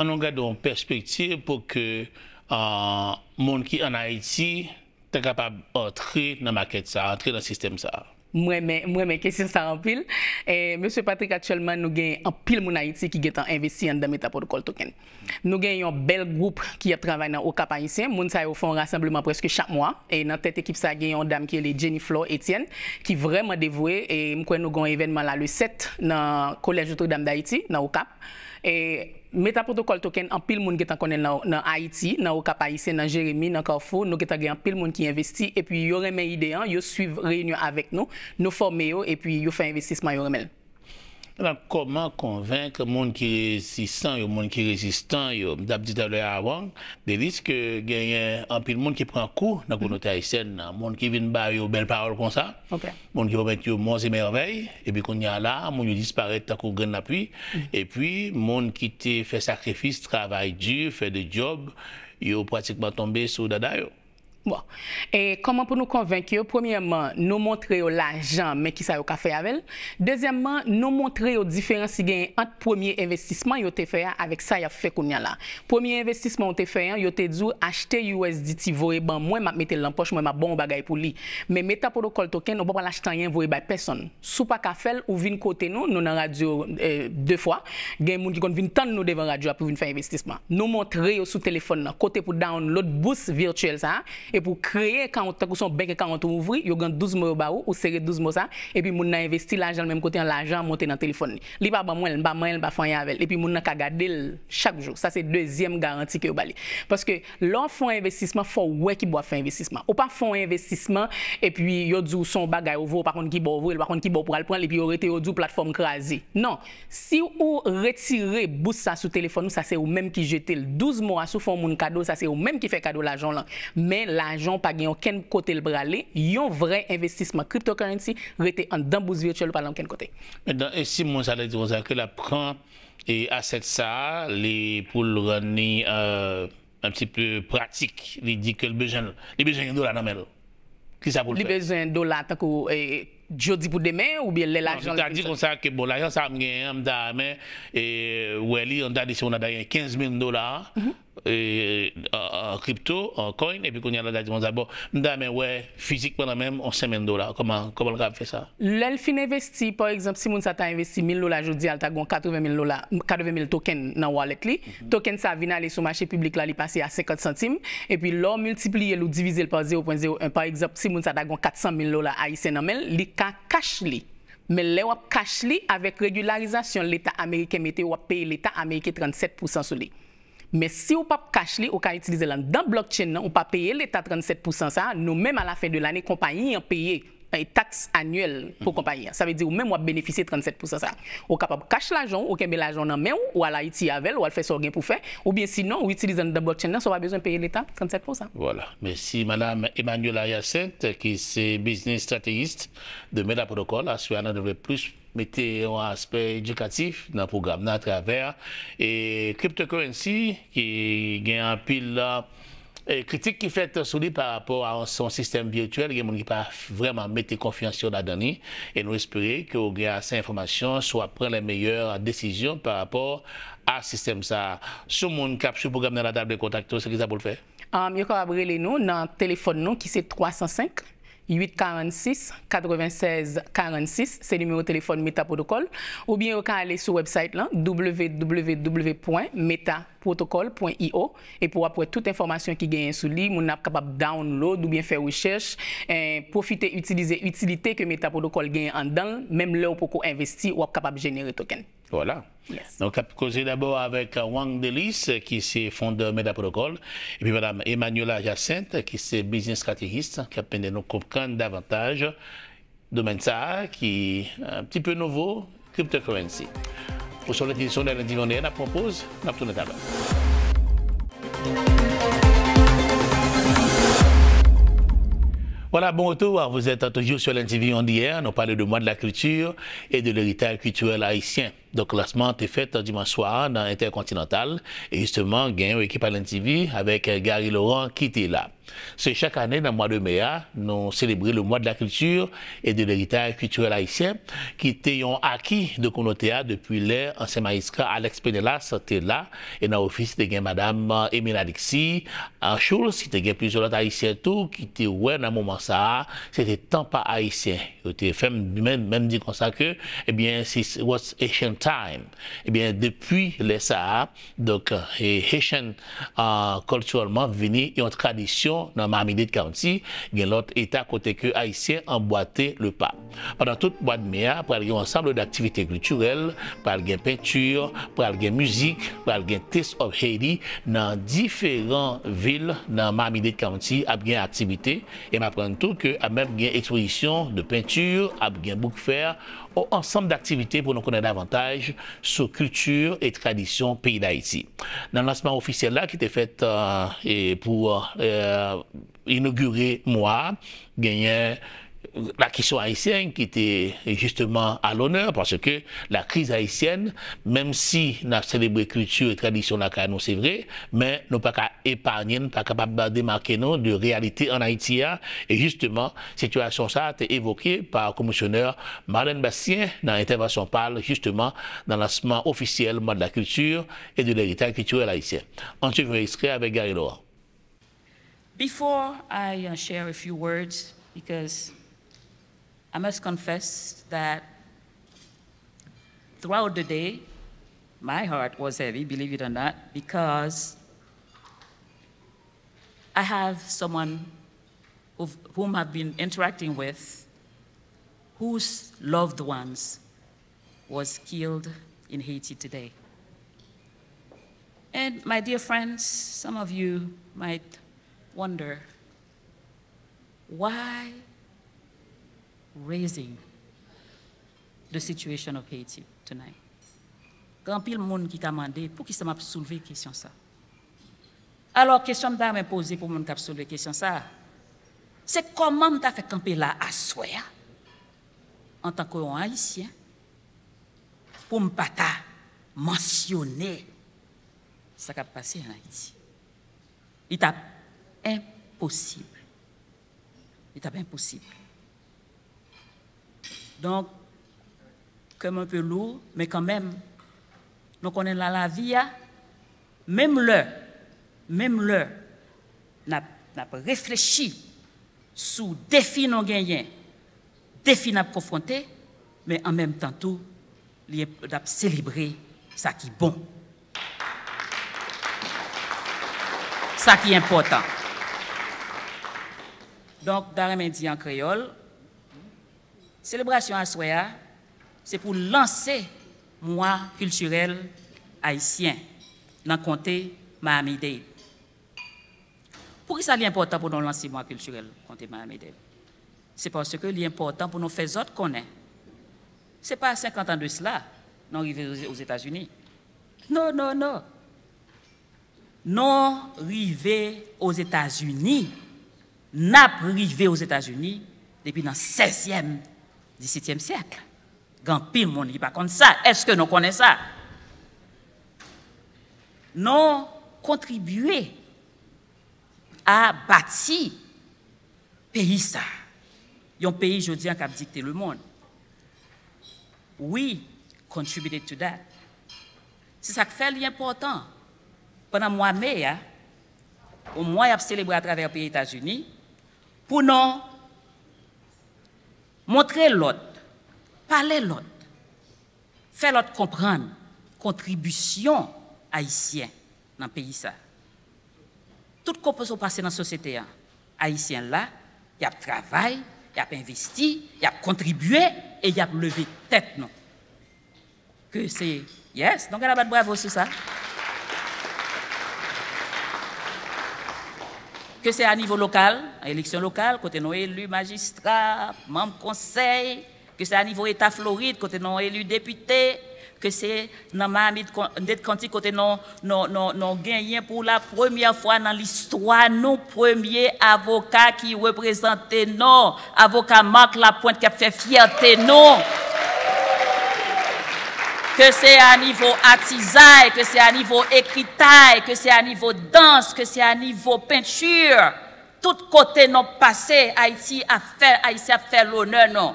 ann nou gade yon pèspektiv pou ke ah, moun ki ann Ayiti ta kapab antre nan makèt sa, antre nan sistèm sa? M renmen, m renmen kesyon sa anpil. Eh, Mesye Patrick, aktyèlman, nou gen anpil moun Ayiti ki gentan envesti anndan Meta Protocol Token. Nou gen yon bèl gwoup ki ap travay nan Okap Ayisyen. Moun sa yo fè yon rasanbleman prèske chak mwa. E nan tèt ekip sa, gen yon dam ki rele Jenny Flore Etienne, ki vrèman devwe. E m kwè nou gen yon evènman la le sèt nan Collège Notre-Dame d'Haïti, nan Okap. E Meta Protocol Token, anpil moun gentan konnen l nan, nan Ayiti, nan Okap Ayisyen, nan Jeremi, nan Kafou. Nou gentan gen anpil moun ki envesti, epi yo renmen ide an, yo swiv reyinyon avèk nou, nou fòme yo, epi yo fè envestisman yo renmen l. Donk, kòman konvenk moun ki rezisan yo, moun ki rezistan yo? M t ap di talè a avan, Delis, ke genyen anpil moun ki pran kou nan kominote ayisyèn nan, moun ki vin ba yo bèl pawòl konsa, Ok. moun ki pwomèt yo monts et merveilles, epi kounye a la, moun yo disparèt tankou grenn lapli, epi moun ki te fè sakrifis, travay di, fè de djòb, yo pratikman tonbe sou dada yo. Bon. E kòman pou nou konvenk yo? Premyèman, nou montre yo lajan, men kisa yo ka fè avè l. Dezyèmman, nou montre yo diferans ki genyen ant premye envestisman yo te fè a avèk sa y ap fè kounye a la. Premye envestisman ou te fè an, yo te di w achte U S D T voye ban mwen, m ap mete l nan pòch mwen, m ap ba w yon bagay pou li. Men Meta Protocol Token, ou pa pral achte anyen voye bay pèsonn. Si w pa ka fè l, ou vin kote nou, nou nan radyo eh, de fwa. Gen moun ki konn vin tann nou devan radyo a pou vin fè envestisman. Nou montre yo sou telefòn nan kote pou download bous vityèl sa a, epi w kreye account tankou se yon bank account ou ouvri, yo gen douz mo yo ba ou, ou sere douz mo sa, epi moun nan envesti lajan l menm kote an, lajan an monte nan telefòn li. Li pa ban mwen l, m pa manyen l, m pa fè anyen avè l, epi moun nan ka gade l chak jou. Sa se dezyèm garanti ke yo ba li. Paske lè w fè yon envestisman, fò w wè ki bò w ap fè envestisman. Ou pa fè yon envestisman, epi yo di w se yon bagay ou vre, ou pa konn ki bò ou vre l, ou pa konn ki bò w pral pran l, epi yo rete yo di w platfòm kraze. Non. Si ou retire bous sa sou telefòn ou, sa se ou menm ki jete l. Douz mo a, si w fè yon moun kado, sa se ou menm ki fè kado lajan w lan. Men lajan w pa gen okenn kote l prale. Yon vrè envestisman cryptocurrency rete anndan bous vityèl ou, pa nan okenn kote. Mentnan, e si moun sa te di konsa ke l ap pran e asset sa a, li pou l rann li euh, un petit peu pratique, li di ke l bezwen, li bezwen gen dola nan men l. Kisa pou l Li fè? Bezwen dola tankou eh, jodi pou demen, oubyen lè Non, lajan li ta di konsa ke bon, lajan sa a m genyen an, m ta renmen e, wè li, an ta di se moun nan ta gen kenz mil dola e, an an kripto, an coin, epi kounye a la ta di konsa, bon, m ta renmen wè fizikman nan men m yon senk mil dola. Kòman, kòman l kapab fè sa? Lè l fin envesti, pa egzanp, si moun sa ta envesti mil dola jodi a, l ta gen katreven mil dola, katreven mil token nan wallet li. Token sa vin ale sou mache piblik la, li pase a senkant santim. Epi lè w miltipliye l ou divize l pa zewo pwen zewo en, pa egzanp, si moun sa ta gen kat san mil dola ayisyen nan men l, li ka cash li. Men lè w ap cash li, avèk regilarizasyon leta ameriken mete, w ap peye leta ameriken trannsèt pousan sou li. Men si w p ap cash li, ou ka itilize l anndan blockchain nan, ou pa peye leta trannsèt pousan sa a, nou menm a la fen de lane, konpayi an peye eh, taks anyèl pou konpayi an. Sa vle di ou menm w ap benefisye trannsèt pousan sa a. Ou kapab cash lajan w, ou kenbe lajan w nan men w, ou al Ayiti avè l, ou al fè sa w gen pou fè, oubyen sinon, ou itilize anndan blockchain nan, san w pa bezwen peye leta trannsèt pousan. Voilà. Mèsi, Madam Emmanuela Hyacinthe, ki se business strategist de Meta Protocol. Aswè a, nou te vle plis mete yon aspè edikatif nan pwogram nan atravè e cryptocurrency ki gen anpil e kritik ki fèt sou li pa rapò a yon, yon sistèm vityèl. Gen moun ki pa vrèman mete konfyans yo ladan li. E nou espere ke w gen ase enfòmasyon si w ap pran les meilleures décisions pa rapò a sistèm sa a. Si yon moun k ap swiv pwogram nan la ta vle kontakte w, se kisa pou l fè? Um, yo kapab rele nou nan telefòn nou ki se twa san senk, uit karannsis, katrevennsèz karannsis, se nimewo telefòn Meta Protocol, oubyen yo ka ale sou website lan, w w w pwen meta protocol pwen i o, epi w ap wè tout enfòmasyon ki genyen sou li, moun nan ap kapab download oubyen fè rechèch, eh, pwofite itilize itilite ke Meta Protocol genyen anndan l, menm lè w poko envesti, w ap kapab jenere token. Vwala. Yes. Donk, n ap koze dabò avèk, euh, Wang Delis, ki se fondè Meta Protocol, epi madam Emmanuela Jacinthe, ki se business strategist, ki ap mennen nou konprann davantaj domèn sa a, ki, euh, un petit peu nouveau, cryptocurrency. Ou sou lè edisyon de lendi, n ap pran poz, n ap tounen talè. Voilà, bon retour. Vous êtes toujours sur L N T V On The Air. Nous parlons de mois de la culture et de l'héritage culturel haïtien. Donk, lansman an te fèt dimanch swa a nan Entèkontinantal. E jisteman, gen yon ekip L N T V avèk Gary Laurent ki te la. Se chak ane, nan mwa de me a, nou selebre le mois de la culture et de l'héritage culturel haïtien, ki te yon aki de kominote a depi lè ansyen majistra Alex Penelas te la, e nan ofis te gen madam Emile Alexis, Schulz, ki te gen plizyè lòt ayisyen tou, ki te wè nan moman sa a, se te tan pa ayisyen. Yo te fè m menm, menm di konsa ke, ebyen, si it was ancient time. Ebyen, depi lè sa a, donk, e Haitian, ah, culturellement, vini yon tradisyon nan Miami-Dade County, gen lòt eta kote ke Ayisyen anbwate le pa. Pandan tout mwa de me a, pral gen yon ansanm daktivite kiltirèl, pral gen penti, pral gen mizik, pral gen Taste of Haiti nan diferan vil nan Miami-Dade County ap gen aktivite. E m aprann tou ke ap menm gen ekspozisyon de penti, ap gen book fair, yon ansanm daktivite pou nou konnen davantaj sou kilti e tradisyon peyi Dayiti. Nan lansman ofisyèl la ki te fèt, euh, e pou, euh, inogire mwa a, genyen la kesyon ayisyèn ki te jisteman a lonè, paske la kriz ayisyèn, menm si n ap selebre kilti e tradisyon lakay nou, se vre, men nou pa ka epaye n, pa kapab demake nou de reyalite ann Ayiti a. E jisteman, sitiyasyon sa a te evoke pa Komisyonè Marlène Bastien nan entèvansyon pa l, jisteman, nan lansman ofisyèl Mois de la Culture et de l'Héritage Culturel Haïtien. Ann swiv yon ekstrè avèk Gary Laurent. Before I, uh, share a few words, because I must confess that throughout the day, my heart was heavy, believe it or not, because I have someone who've, whom I've been interacting with whose loved ones was killed in Haiti today. And my dear friends, some of you might wonder, why raising the situation of Haiti tonight? Gen anpil moun ki ka mande, poukisa m ap soulve kesyon sa? Alò, kesyon m ta renmen poze pou moun k ap soulve kesyon sa a, se kòman m ta fè kanpe la aswè a, antanke yon Ayisyen, pou m pa ta mansyone sa k ap pase ann Ayiti? Li t ap enposib. Li t ap enposib. Donk, kè m enpe lou, men kanmenm, nou konnen nan lavi a, menm lè, menm lè n ap, n ap reflechi sou defi nou genyen, defi n ap konfwonte, men an menm tan tou, li, n ap selebre sa ki bon, sa ki enpòtan. Donk, m ta renmen di an kreyòl, selebrasyon aswè a, se pou lanse mwa kiltirèl ayisyen nan konte Miami-Dade. Poukisa li enpòtan pou nou lanse mwa kiltirèl konte Miami-Dade? Se paske li enpòtan pou nou fè zòt konnen se pa senkant an de sila nou rive Ozetazini. Non, non, non. Nou rive Ozetazini. N ap rive Ozetazini depi nan sèzyèm, disetyèm syèk. Gen anpil moun ki pa konn sa. Èske nou konnen sa? Nou kontribye a bati peyi sa a. Yon peyi jodi a k ap dikte lemonn. We contributed to that. Se sa k fè li enpòtan. Pandan mwa me a, yon mwa y ap selebre atravè peyi Etazini, pou nou Montre lòt, pale lòt, fè lòt konprann kontribisyon Ayisyen nan peyi sa. Tout kote w pase nan sosyete a, Ayisyen la, y ap travay, y ap envesti, y ap kontribye e y ap leve tèt nou. Ke se, yes, nou gen dwa bat bravo sou sa. Ke se a nivo lokal, eleksyon lokal, kote nou eli majistra, manm konsèy, ke se a nivo eta Florid, kote nou eli depite, ke se nan Miami-Dade County, kote nou, nou, nou, nou genyen pou la premyè fwa nan listwa nou, premye avoka ki reprezante nou, avoka Marc Lapointe ki ap fè fyète nou. Ke se a nivo atizay, ke se a nivo ekritay, ke se a nivo dans, ke se a nivo penti, tout kote nou pase, Ayiti ap fè, Ayiti ap fè lonè nou.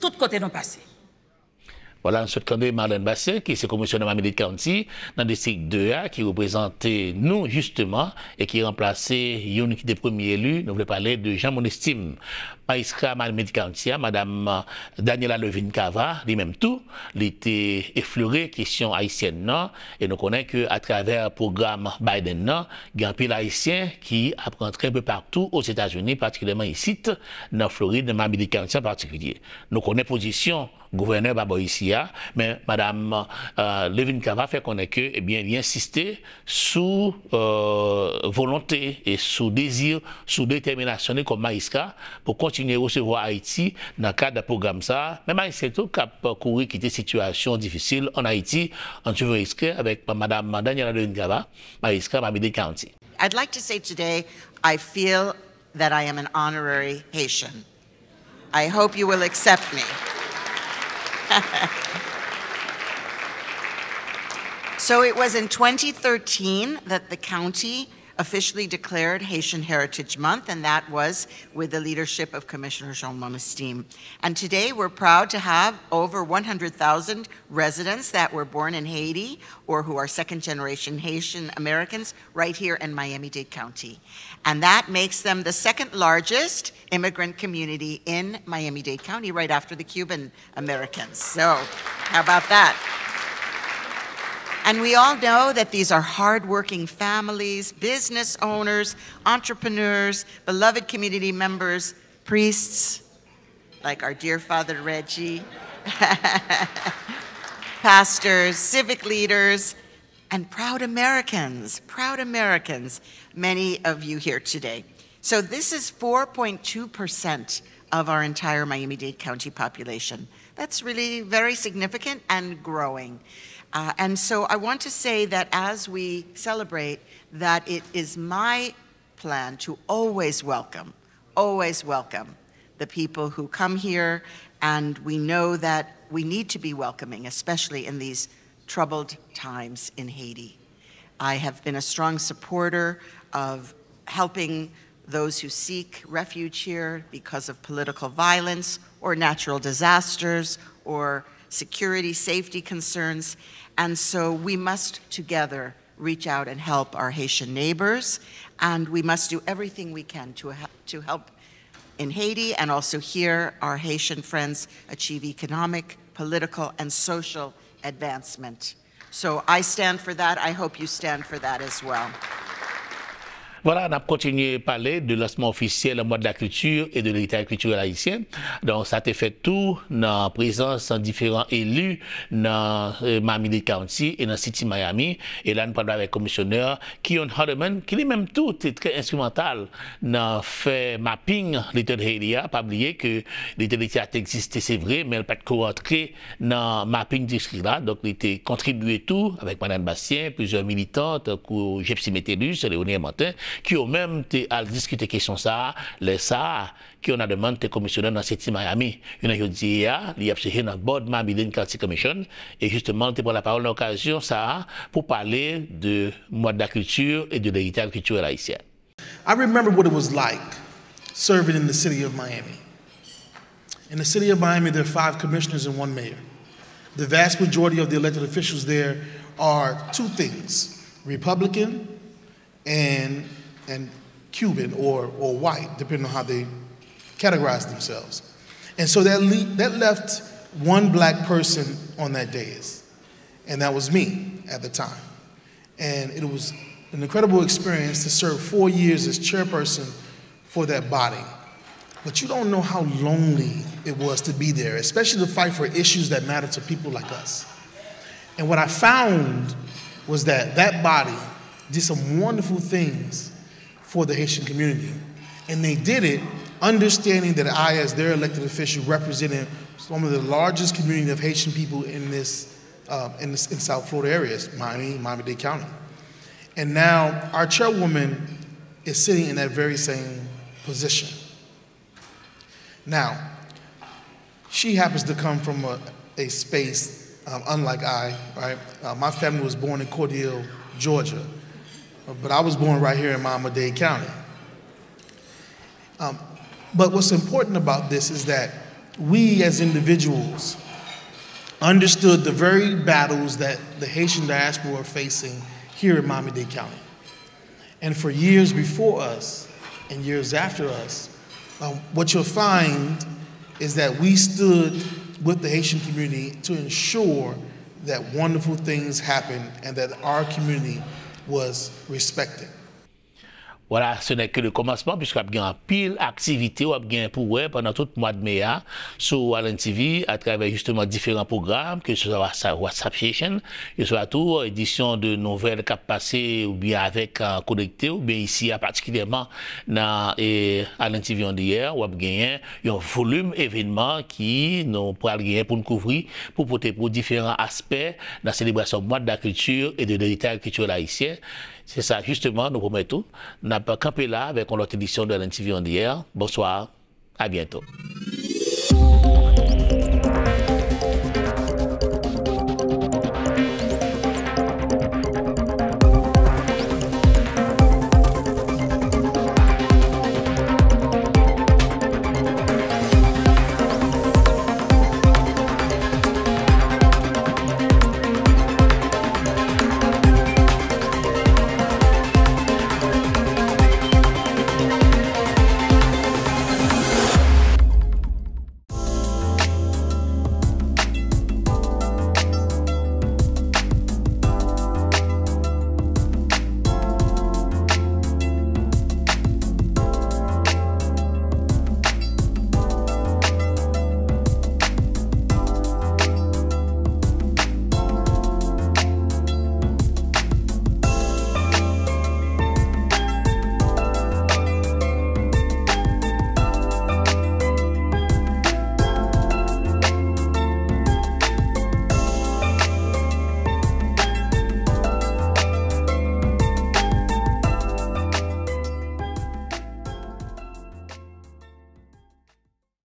Tout kote nou pase. Vwala, nou sot tande Marlène Bastien, ki se komisyonè Miami-Dade County nan distrik de a, ki reprezante nou jisteman e ki ranplase youn ki te premye eli. Nou vle pale de Jean Monestime, majistra Miami-Dade County a, madam Daniela Levine Cava, li menm tou, li te eflore kesyon ayisyèn nan, e nou konnen ke atravè pwogram Biden nan, gen anpil Ayisyen ki ap rantre enpe patou Ozetazini, patikilyèman isit, nan Florid, nan Miami-Dade County an patikilye. Nou konnen pozisyon gouvènè pa bò isi a, men madam Levine Cava fè konnen ke, ebyen, li ensiste sou volonte e sou dezi, sou detèminasyon li kòm majistra pou kontinye resevwa Ayiti nan kad pwogram sa a. Menm Ayisyen tou k ap kouri kite sitiyasyon difisil ann Ayiti, ann swiv yon ekstrè avèk madam Daniela Levine Cava, majistra Miami-Dade County. I'd like to say today, I feel that I am an honorary Haitian. I hope you will accept me. So it was in twenty thirteen that the county officially declared Haitian Heritage Month, and that was with the leadership of Commissioner Jean Monestime. And today we're proud to have over one hundred thousand residents that were born in Haiti or who are second generation Haitian Americans right here in Miami Dade County. And that makes them the second largest immigrant community in Miami Dade County, right after the Cuban Americans. So, how about that? And we all know that these are hardworking families, business owners, entrepreneurs, beloved community members, priests, like our dear Father Reggie, pastors, civic leaders, and proud Americans, proud Americans, many of you here today. So this is four point two percent of our entire Miami-Dade County population. That's really very significant and growing. Uh, and so I want to say that as we celebrate, that it is my plan to always welcome, always welcome the people who come here, and we know that we need to be welcoming, especially in these troubled times in Haiti. I have been a strong supporter of helping those who seek refuge here because of political violence or natural disasters or security, safety concerns. And so we must together reach out and help our Haitian neighbors. And we must do everything we can to, to help in Haiti and also here our Haitian friends achieve economic, political, and social advancement. So I stand for that. I hope you stand for that as well. Vwala, n ap kontinye pale de lansman ofisyèl Mois de la Culture et de l'Héritage Culturel Haïtien. Donk, sa te fèt tou nan prezans diferan eli nan Miami-Dade County e nan City Miami. E la, nou pral pale avèk komisyonè Keon Hardeman, ki li menm tou te trè enstrimantal nan fè mapping Little Haiti a. Pa bliye ke Little Haiti a te egziste, se vre, men l pa t ko rantre nan mapping distrik la. Donk, li te kontribye tou avèk Marlène Bastien, plizyè militan, tankou Gypsy Metellus, Léonie Hermantin, ki yo menm te al diskite kesyon sa a, lè sa a, Keon Hardeman te komisyonè nan City Miami. Jounen jodi a, li ap siyeje nan Board Miami-Dade County Commission, e jisteman, li te pran lapawòl nan okazyon sa a pou pale de Mois de la Culture et de l'Héritage Culturel Haïtien. I remember what it was like serving in the city of Miami. In the city of Miami, there are five commissioners and one mayor. The vast majority of the elected officials there are two things, Republican and, and Cuban or, or white, depending on how they categorize themselves. And so that, le- that left one black person on that dais, and that was me at the time. And it was an incredible experience to serve four years as chairperson for that body. But you don't know how lonely it was to be there, especially to fight for issues that matter to people like us. And what I found was that that body did some wonderful things for the Haitian community. And they did it understanding that I, as their elected official, represented some of the largest community of Haitian people in this, uh, in, this in South Florida areas, Miami, Miami-Dade County. And now our chairwoman is sitting in that very same position. Now, she happens to come from a, a space, um, unlike I, right? Uh, my family was born in Cordele, Georgia, but I was born right here in Miami-Dade County. Um, but what's important about this is that we as individuals understood the very battles that the Haitian diaspora are facing here in Miami-Dade County. And for years before us and years after us, um, what you'll find is that we stood with the Haitian community to ensure that wonderful things happened and that our community was respected. Voilà, ce n'est que le commencement, puisque w ap gen anpil aktivite w ap gen pou wè pandan tout mwa de me a sou Island T V, atravè justement diferan pwogram, ke se swa sa- WhatsApp Session, ke se swa tou edisyon de nouvèl k ap pase oubyen avèk euh, Konekte, oubyen isi a patikilyèman nan eh, Island T V on the Air, w ap genyen yon volim evenman ki nou pral genyen pou n kouvri, pou pote pou diferan aspè nan selebrasyon mwa de la culture et de l'héritage culturel haïtien. Se sa, justement, nou pwomèt ou. N ap kanpe la avèk yon lòt edisyon de Island T V on the Air. Bonsoir, à bientôt.